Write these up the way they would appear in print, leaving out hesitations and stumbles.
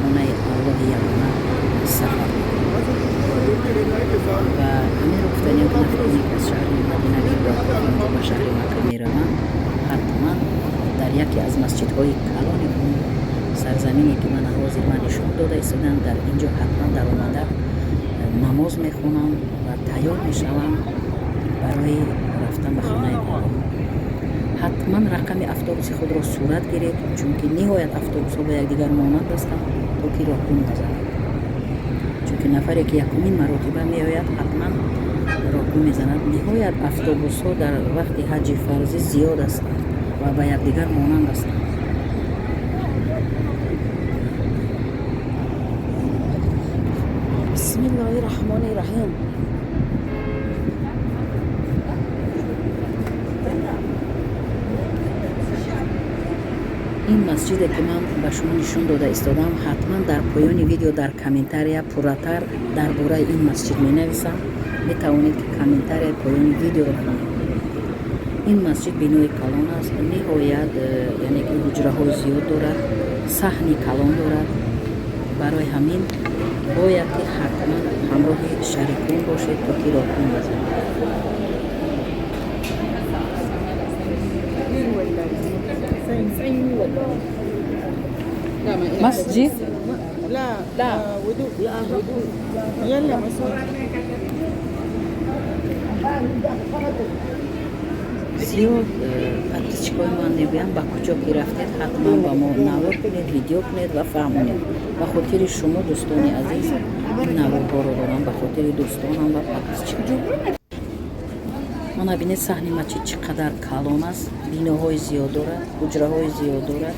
Хонаи Аллоҳи ягона сафар мекунем. Ва ҳаминро гуфтаниям, ки нафароне, ки аз шаҳри Мадина мебиёянд, ба шаҳри Макка мераванд, ҳатман дар яке аз масҷидҳои калони он сарзамине, ки ман ҳозир ман нишон дода истодам, дар ин ҷо ҳатман даромада намоз мехонанд ва тайёр мешаванд барои рафтан ба хонаи Аллоҳ. Ҳатман рақами автобуси худро сурат гиред, чунки ниҳоят автобусҳо ба якдигар монанд ҳастанд, то ки роҳгум назанед, чунки нафаре, ки якумин маротиба меояд, ҳатман роҳгум мезанад. Ниҳоят автобусҳо дар вақти ҳаҷҷи фарзӣ зиёд ҳастанд ва ба якдигар монанд ҳастанд. بسم الله الرحمن الرحیم. Ин масҷиде, ки ман ба шумо нишон дода истодам, ҳатман дар поёни видео дар комментария пурратар дар бораи ин масҷид менависам. Метавонед, ки комментарияи поёни видеоро хонед. Ин масҷид бинои калон аст, ниҳоят, яъне ки ҳуҷраҳои зиёд дорад, саҳни калон дорад. Барои ҳамин бояд, ки ҳатман ҳамроҳи шарикон бошед, то ки роҳгум назанед. مسجد. لا. لا. وضوء يلا مسعود. Зиёд подписчикои ман мегӯянд, ба куҷо ки рафтед, ҳатман ба мо навор кунед, видео кунед ва фаҳмонед. Ба хотири шумо, дӯстони азиз, ин наворҳоро дорам, ба хотири дӯстонам ва подписчикам. Мана бинед, саҳни масҷид чӣ қадар калон аст, биноҳои зиёд дорад, ҳуҷраҳои зиёд дорад.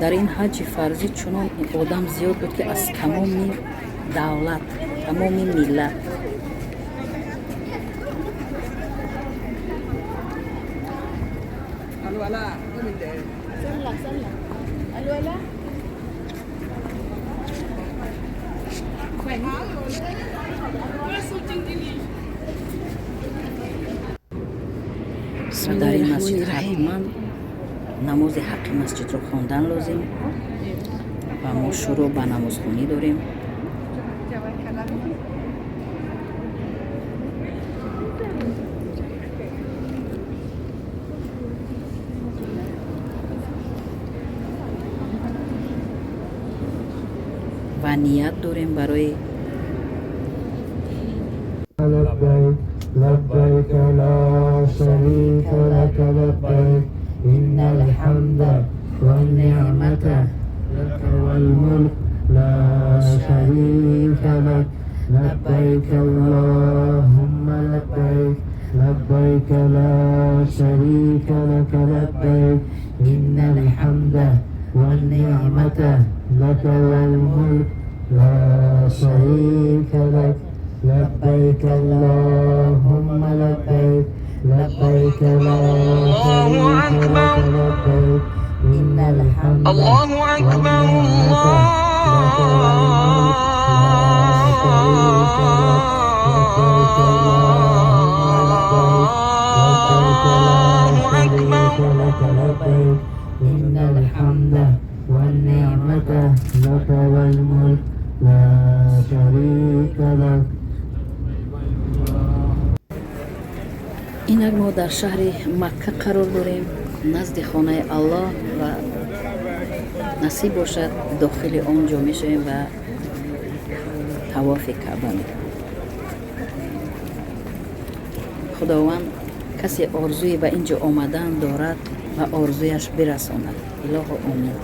Дар ин ҳаҷҷи фарзӣ чунон одам зиёд буд, ки аз тамоми давлат, тамоми миллат. صلى صلى الولا. Ва дар ин масҷид ҳатман намози ҳаққи масҷидро хондан лозим ва мо шурӯъ ба намозхонӣ дорем. Ва ният дорем барои لبيك لبيك لا شريك لك لبيك، إن الحمد والنعمة لك والملك لا شريك لك. لبيك اللهم لبيك، لبيك لا شريك لك لبيك، إن الحمد والنعمة لك والملك لا شريك لك. لبيك اللهم لبيك، لبيك لا شريك لك لبيك، إن الحمد الله أكبر. والنعمة لك والملك لا شريك لك. لبيك اللهم لبيك، لبيك لا شريك لك لبيك، إن الحمد والنعمة لك والملك لا شريك لك. Инак мо дар шаҳри Макка қарор дорем, назди хонаи Аллоҳ, ва насиб бошад, дохили он ҷо мешавем ва тавофи Каъба мекунем. Худованд касе орзуи ба ин ҷо омадан дорад, ба орзуяш бирасонад. Илоҳо, омин.